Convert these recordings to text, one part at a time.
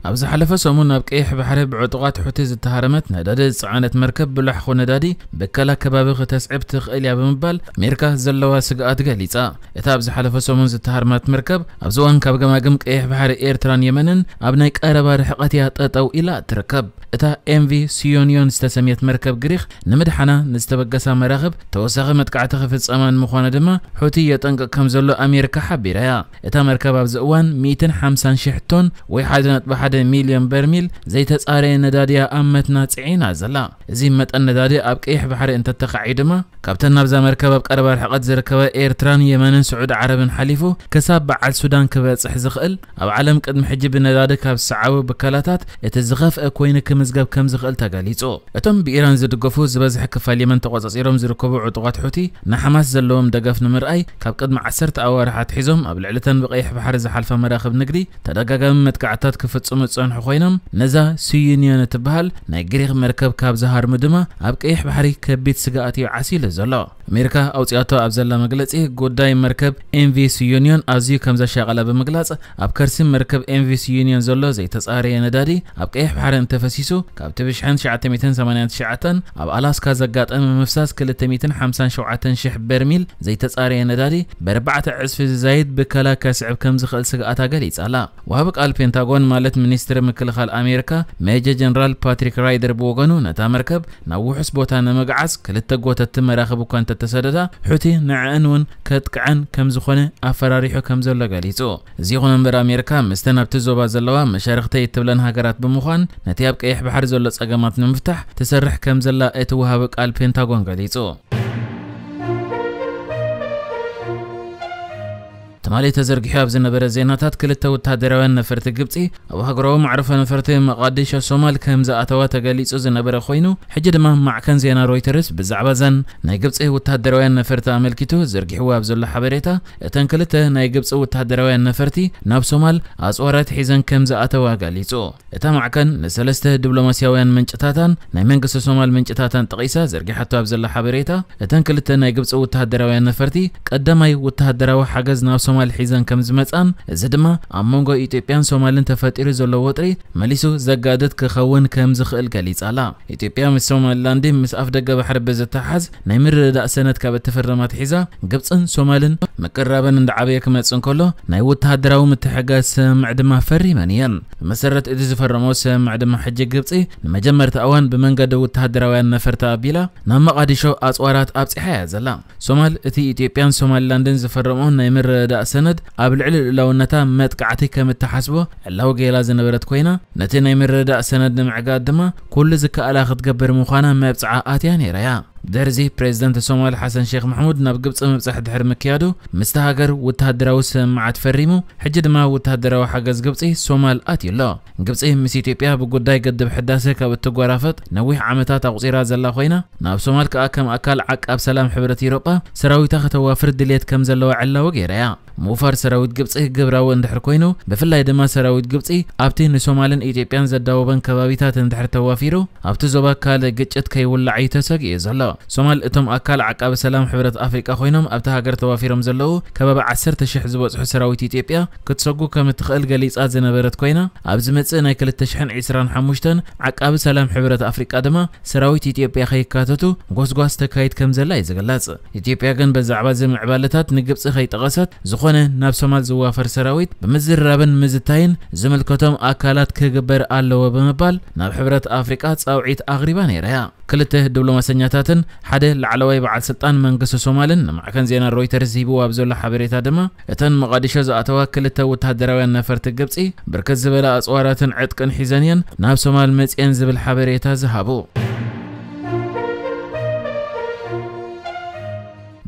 ኣብ ዝሓለፈ ሰሙን ኣብ ቀይሕ ባሕሪ ብዕጡቓት ሑቲ ዝተሃረመት ነዳዲ ዝጸዓነት መርከብ ብላሕኹ ነዳዲ ብከላ ከባቢ ክተስዕብ ትኽእል እያ ብምባል ኣሜሪካ ዘለዋ ስግኣት ገሊጻ። እታ ኣብ ዝሓለፈ ሰሙን ዝተሃርመት መርከብ ኣብዚ እዋን ካብ ገማግም ቀይሕ ባሕሪ ኤርትራን የመንን ኣብ ናይ ቀረባ ርሕቀት እያ ጠጠው ኢላ ትርከብ። እታ ኤምቪ ሲዮንዮን ዝተሰምየት መርከብ ግሪኽ ንምድሓና ንዝተበገሳ መራኽብ ተወሳኺ መጥቃዕቲ ክፍጸማን ምዃኑ ድማ ሑቲ የጠንቅቕ ከም ዘሎ ኣሜሪካ ሓቢራ እያ። እታ መርከብ ኣብዚ እዋን ሚእትን ሓምሳን ሽሕ ቶን ወይ ሓደ ነጥቢ ሓደ ሚልዮን በርሚል ዘይተጻረየ ነዳዲ እያ ኣብ መትና ጽዒና ዘላ። እዚ መጠን ነዳዲ ኣብ ቀይሕ ባሕሪ እንተተኻዒ ድማ ካብተን ናብዛ መርከብ ኣብ ቀረባ ርሕቀት ዝርከባ ኤርትራን የመንን ስዑዲ ዓረብን ሓሊፉ ክሳብ በዓል ሱዳን ክበጽሕ ዝኽእል ኣብ ዓለም ቅድሚ ሕጂ ብነዳዲ ካብ ዝሰዓቡ ብከላታት እቲ ዝኸፍአ ኮይኑ ክምዝገብ ከም ዝኽእል ተገሊጹ። እቶም ብኢራን ዝድገፉ ዝበዝሐ ክፋል የመን ተቆጻጺሮም ዝርከቡ ዕጡቓት ሑቲ ንሓማስ ዘለዎም ደገፍ ንምርኣይ ካብ ቅድሚ ዓሰርተ ኣዋርሕ ኣትሒዞም ኣብ ልዕሊ እተን ብቀይሕ ባሕሪ ዝሓልፋ መራኽብ ንግዲ ተደጋጋሚ መጥቃዕትታት ክፍጽሙ ዝጸንሑ ኮይኖም ነዛ ስዩንዮን እትበሃል ናይ ግሪኽ መርከብ ካብ ዝሃርሙ ድማ ኣብ ቀይሕ ባሕሪ ከቢድ ስግኣት እዩ ዓሲሉ ዘሎ። ኣሜሪካ ኣውጺኣቶ ኣብ ዘላ መግለጺ ጉዳይ መርከብ ኤምቪ ስዩንዮን ኣዝዩ ከም ዘሻቐላ ብምግላጽ ኣብ ከርሲ መርከብ ኤምቪ ስዩንዮን ዘሎ ዘይተጻረየ ነዳዲ ኣብ ቀይሕ ባሕሪ እንተፈሲሱ ካብቲ ብሽሕን ትሽዓተ ሚእትን ሰማንያን ትሽዓተን ኣብ ኣላስካ ዘጋጠመ ምፍሳስ ክልተ ሚእትን ሓምሳን ሸውዓተን ሽሕ በርሚል ዘይተጻረየ ነዳዲ ብኣርባዕተ ዕጽፊ ዝዛይድ ብከላ ከስዕብ ከም ዝኽእል ስግኣታ ገሊጻ ኣላ። ወሃቢ ቃል ፔንታጎን ማለት ሚኒስትሪ ምክልኻል ኣሜሪካ ሜጀር ጀነራል ፓትሪክ ራይደር ብወገኑ ነታ መርከብ ናብ ውሑስ ቦታ ንምግዓዝ ክልተ ጎተቲ መራኽብ እኳ እንተተሰደዳ ሑቲ ንዕአን እውን ከጥቅዐን ከም ዝኾነ ኣፈራሪሑ ከም ዘሎ ገሊጹ። እዚ ይኹን እምበር ኣሜሪካ ምስተን ኣብቲ ዞባ ዘለዋ መሻርኽተይ እትብለን ሃገራት ብምዃን ነቲ ኣብ ቀይሕ ባሕሪ ዘሎ ጸገማት ንምፍታሕ ትሰርሕ ከም ዘላ እቲ ወሃቢ ቃል ፔንታጎን ገሊጹ። ትማሊ ተዘርጊሑ ኣብ ዝነበረ ዜናታት ክልተ ወታደራውያን ነፈርቲ ግብጺ ኣብ ሃገራዊ መዕረፎ ነፈርቲ መቓዲሾ ሶማል ከም ዝኣተዋ ተገሊጹ ዝነበረ ኮይኑ ሕጂ ድማ ማዕከን ዜና ሮይተርስ ብዛዕባ ዘን ናይ ግብጺ ወታደራውያን ነፈርቲ ኣመልኪቱ ዘርጊሕዎ ኣብ ዘሎ ሓበሬታ እተን ክልተ ናይ ግብጺ ወታደራውያን ነፈርቲ ናብ ሶማል ኣጽዋራት ሒዘን ከም ዝኣተዋ ገሊጹ። እታ ማዕከን ንሰለስተ ዲፕሎማስያውያን ምንጭታታን ናይ መንግስቲ ሶማል ምንጭታታን ጠቒሳ ዘርጊሓቶ ኣብ ዘላ ሓበሬታ እተን ክልተ ናይ ግብጺ ወታደራውያን ነፈርቲ ቀዳማይ ወታደራዊ ሓገዝ ናብ ሶማል ሒዘን ከም ዝመጻን እዚ ድማ ኣብ መንጎ ኢትዮጵያን ሶማልን ተፈጢሩ ዘሎ ወጥሪ መሊሱ ዘጋድድ ክኸውን ከም ዝኽእል ገሊጻ ኣላ። ኢትዮጵያ ምስ ሶማሊላንድ ምስ ኣፍ ደገ ባሕሪ ብዝተሓዝ ናይ ምርድዳእ ሰነድ ካብ እትፍርም ኣትሒዛ ግብጽን ሶማልን ምቅራበን እንዳዓበየ ክመጽእ እንከሎ ናይ ወተሃደራዊ ምትሕጋዝ ስምምዕ ድማ ፈሪመን እየን። ብመሰረት እቲ ዝፈረመው ስምምዕ ድማ ሕጂ ግብጺ ንመጀመርታ እዋን ብመንገዲ ወተሃደራውያን ነፈርቲ ኣቢላ ናብ መቓዲሾ ኣጽዋራት ኣብጺሓ እያ ዘላ። ሶማል እቲ ኢትዮጵያን ሶማሊላንድን ዝፈረመኦ ናይ ምርድዳእ ሰነድ ኣብ ልዕሊ ልኡላውነታ መጥቃዕቲ ከም እትሓስቦ ዕላዊ ገይራ ዝነበረት ኮይና ነቲ ናይ ምርድዳእ ሰነድ ንምዕጋት ድማ ኩሉ ዝከኣላ ክትገብር ምዃና መብጽዓ ኣትያ ነይራ እያ። ድሕርዚ ፕሬዝደንት ሶማል ሓሰን ሼክ ማሕሙድ ናብ ግብጺ ምብጻሕ ድሕሪ ምክያዱ ምስቲ ሃገር ወተሃደራዊ ስምምዓት ፈሪሙ ሕጂ ድማ ወተሃደራዊ ሓገዝ ግብጺ ሶማል ኣትዩ ኣሎ። ግብጺ ምስ ኢትዮጵያ ብጉዳይ ግድብ ሕዳሰ ካብ እትጓራፈጥ ነዊሕ ዓመታት ኣቑጺራ ዘላ ኮይና ናብ ሶማል ከኣ ከም ኣካል ዓቃብ ሰላም ሕብረት ኢሮጳ ሰራዊታ ከተዋፍር ድልየት ከም ዘለዋ ዕላዊ ገይራ እያ። ምውፋር ሰራዊት ግብጺ ግብራዊ እንድሕር ኮይኑ ብፍላይ ድማ ሰራዊት ግብጺ ኣብቲ ንሶማልን ኢትዮጵያን ዘዳወበን ከባቢታት እንድሕር ተዋፊሩ ኣብቲ ዞባ ካልእ ግጭት ከይውላዕ እዩ ተሰጊኡ ዘሎ። ሶማል እቶም ኣካል ዓቃቢ ሰላም ሕብረት ኣፍሪቃ ኮይኖም ኣብቲ ሃገር ተዋፊሮም ዘለዉ ከባቢ ዓሰርተ ሽሕ ዝበጽሑ ሰራዊት ኢትዮጵያ ክትሰጉ ከም እትኽእል ገሊጻ ዝነበረት ኮይና ኣብ ዝመጽእ ናይ ክልተ ሽሕን ዕስራን ሓሙሽተን ዓቃቢ ሰላም ሕብረት ኣፍሪቃ ድማ ሰራዊት ኢትዮጵያ ከይካተቱ ጎስጓስ ተካይድ ከም ዘላ እዩ ዝግለጽ። ኢትዮጵያ ግን በዛዕባ እዚ ምዕባለታት ንግብጺ ከይጠቐሰት ዝኾነ ናብ ሶማል ዝዋፈር ሰራዊት ብምዝርራብን ምዝታይን ዝምልከቶም ኣካላት ክግበር ኣለዎ ብምባል ናብ ሕብረት ኣፍሪቃ ጻውዒት ኣቕሪባ ነይራ እያ። ክልተ ዲፕሎማሰኛታትን ሓደ ላዕለዋይ በዓል ስልጣን መንግስቲ ሶማልን ንማዕከን ዜና ሮይተርስ ሂብዎ ኣብ ዘሎ ሓበሬታ ድማ እተን መቓዲሾ ዝኣተዋ ክልተ ወተሃደራውያን ነፈርቲ ግብጺ ብርክት ዝበለ ኣጽዋራትን ዕጥቅን ሒዘን እየን ናብ ሶማል መጽየን ዝብል ሓበሬታ ዝሃቡ።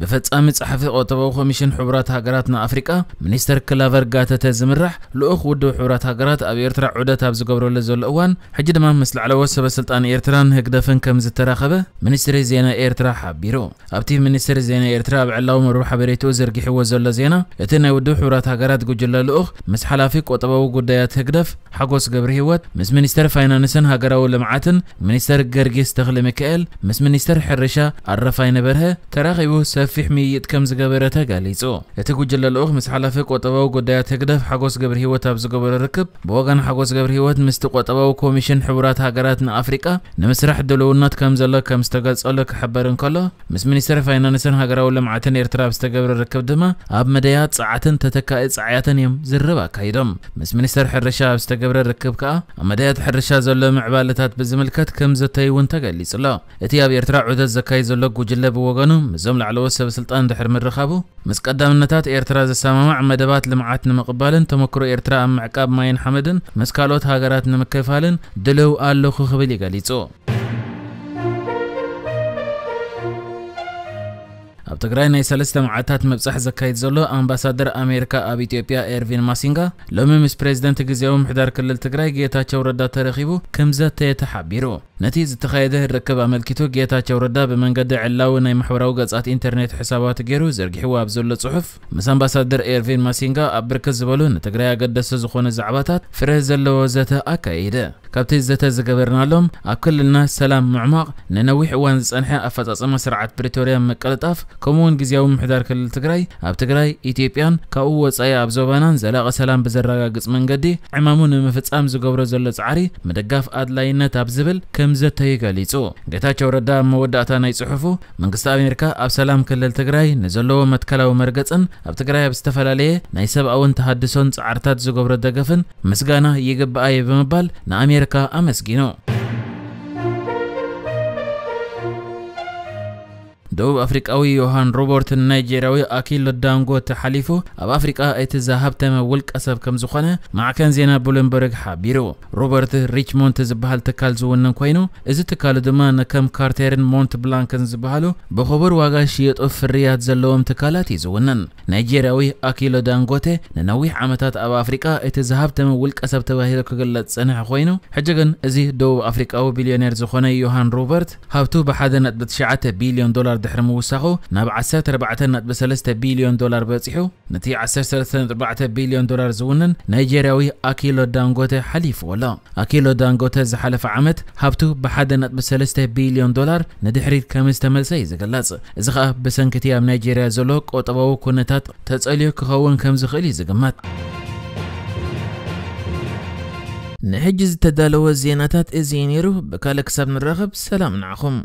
ብፈጻሚ ጸሓፊ ቁጠባዊ ኮሚሽን ሕቡራት ሃገራት ንኣፍሪቃ ሚኒስተር ክላቨር ጋተተ ዝምራሕ ልኡኽ ውድብ ሕቡራት ሃገራት ኣብ ኤርትራ ዑደት ኣብ ዝገብረሉ ዘሎ እዋን ሕጂ ድማ ምስ ላዕለዎት ሰበ ስልጣን ኤርትራን ህግደፍን ከም ዝተራኸበ ሚኒስትሪ ዜና ኤርትራ ሓቢሩ። ኣብቲ ሚኒስትሪ ዜና ኤርትራ ኣብ ዕላዊ መርበብ ሓበሬትኡ ዘርጊሕዎ ዘሎ ዜና እቲ ናይ ውድብ ሕቡራት ሃገራት ጉጅለ ልኡኽ ምስ ሓላፊ ቁጠባዊ ጉዳያት ህግደፍ ሓጎስ ገብረ ህይወት ምስ ሚኒስተር ፋይናንስን ሃገራዊ ልምዓትን ሚኒስተር ገርጊስ ተኽለ ሚካኤል ምስ ሚኒስተር ሕርሻ ኣረፋይነ በርሀ ተራኺቡ ሰፊሕ ምይይጥ ከም ዝገበረ ተገሊጹ። እቲ ጉጅለ ልኡኽ ምስ ሓላፊ ቆጠባዊ ጉዳያት ህግደፍ ሓጎስ ገብረ ህይወት ኣብ ዝገበሮ ርክብ፣ ብወገን ሓጎስ ገብረ ህይወት ምስቲ ቆጠባዊ ኮሚሽን ሕቡራት ሃገራት ንኣፍሪቃ ንምስራሕ ድልውነት ከም ዘሎ ከም ዝተገልጸሉ ክሕበር እንከሎ፣ ምስ ሚኒስትር ፋይናንስን ሃገራዊ ልምዓትን ኤርትራ ኣብ ዝተገብረ ርክብ ድማ ኣብ መደያት ጸዓትን ተተካኢ ጸዓያትን እዮም ዝርርብ ኣካይዶም። ምስ ሚኒስትር ሕርሻ ኣብ ዝተገብረ ርክብ ከኣ ኣብ መደያት ሕርሻ ዘሎ ምዕባለታት ብዝምልከት ከም ዘተዩ እውን ተገሊጹ ኣሎ። እቲ ኣብ ኤርትራ ዑደት ዘካይድ ዘሎ ጉጅለ ብወገኑ ምስዞም ላዕለዎት ሰብ ስልጣን ድሕሪ ምርኻቡ፣ ምስ ቀዳምነታት ኤርትራ ዘሰማማዕ መደባት ልምዓት ንምቕባልን ተመክሮ ኤርትራ ኣብ ምዕቃብ ማይን ሓመድን ምስ ካልኦት ሃገራት ንምክፋልን ድልው ኣለኹ ክብል ይገሊጹ። ኣብ ትግራይ ናይ ሰለስተ መዓልታት ምብጻሕ ዘካይድ ዘሎ ኣምባሳደር ኣሜሪካ ኣብ ኢትዮጵያ ኤርቪን ማሲንጋ ሎሚ ምስ ፕሬዝደንት ግዜያዊ ምሕዳር ክልል ትግራይ ጌታቸው ረዳ ተረኺቡ ከም ዘተየ ተሓቢሩ። ነቲ ዝተኻየደ ርክብ ኣመልኪቱ ጌታቸው ረዳ ብመንገዲ ዕላዊ ናይ ማሕበራዊ ገጻት ኢንተርኔት ሕሳባት ገይሩ ዘርጊሕዎ ኣብ ዘሎ ጽሑፍ፣ ምስ ኣምባሳደር ኤርቪን ማሲንጋ ኣብ ብርክት ዝበሉ ንትግራይ ኣገደስቲ ዝኾኑ ዛዕባታት ፍረ ዘለዎ ዘተ ኣካየደ። ካብቲ ዘተ ዝገበርናሎም ኣብ ክልልና ሰላም ምዕማቕ፣ ንነዊሕ እዋን ዝጸንሐ ኣፈጻጸማ ስርዓት ፕሪቶርያ ምቅልጣፍ፣ ከምኡውን ግዜያዊ ምሕዳር ክልል ትግራይ ኣብ ትግራይ፣ ኢትዮጵያን ካብኡ ወጻኢ ኣብ ዞባናን ዘላቒ ሰላም ብዘረጋግጽ መንገዲ ዕማሙ ንምፍጻም ዝገብሮ ዘሎ ጻዕሪ ምድጋፍ ኣድላይነት ኣብ ዝብል ከም ዘተዩ ገሊጹ። ጌታቸው ረዳ ኣብ መወዳእታ ናይ ጽሑፉ፣ መንግስቲ ኣሜሪካ ኣብ ሰላም ክልል ትግራይ ንዘለዎ መትከላዊ መርገጽን ኣብ ትግራይ ኣብ ዝተፈላለየ ናይ ሰብኣውን ተሃድሶን ጻዕርታት ዝገብሮ ደገፍን ምስጋና ይግብኣየ ብምባል ንኣሜሪካ ኣመስጊኑ። ደቡብ ኣፍሪቃዊ ዮሃን ሮበርት ንናይጄርያዊ ኣኪሎ ዳንጎተ ሓሊፉ ኣብ ኣፍሪቃ እቲ ዝሃብተመ ውልቀ ሰብ ከም ዝኾነ ማዕከን ዜና ብሉምበርግ ሓቢሩ። ሮበርት ሪችሞንት ዝበሃል ትካል ዝውንን ኮይኑ፣ እዚ ትካሉ ድማ ንከም ካርቴርን ሞንት ብላንክን ዝበሃሉ ብኽቡር ዋጋ ዝሽየጡ ፍርያት ዘለዎም ትካላት እዩ ዝውንን። ናይጄርያዊ ኣኪሎ ዳንጎተ ንነዊሕ ዓመታት ኣብ ኣፍሪቃ እቲ ዝሃብተመ ውልቀ ሰብ ተባሂሉ ክግለጽ ዝጸንሐ ኮይኑ፣ ሕጂ ግን እዚ ደቡብ ኣፍሪቃዊ ቢልዮኔር ዝኾነ ዮሃን ሮበርት ሃብቱ ብ ሓደ ነጥቢ ትሽዓተ ቢልዮን ዶላር ድሕሪ ምውሳኹ ናብ ዓሰርተ ኣርባዕተ ነጥቢ ሰለስተ ቢልዮን ዶላር በጺሑ። ነቲ ዓሰርተ ሰለስተ ነጥቢ ኣርባዕተ ቢልዮን ዶላር ዝውንን ናይጄርያዊ ኣኪሎ ዳንጎተ ሓሊፍዎ ኣሎ። ኣኪሎ ዳንጎተ ዝሓለፈ ዓመት ሃብቱ ብ ሓደ ነጥቢ ሰለስተ ቢልዮን ዶላር ንድሕሪት ከም ዝተመልሰ እዩ ዝግለጽ። እዚ ኸኣ ብሰንኪ እቲ ኣብ ናይጄርያ ዘሎ ቁጠባዊ ኩነታት ተጸልዮ ክኸውን ከም ዝኽእል እዩ ዝግመት። ንሕጂ ዝተዳለወ ዜናታት እዚ እዩ ነይሩ። ብካልእ ክሳብ ንራኸብ ሰላም ንዓኹም።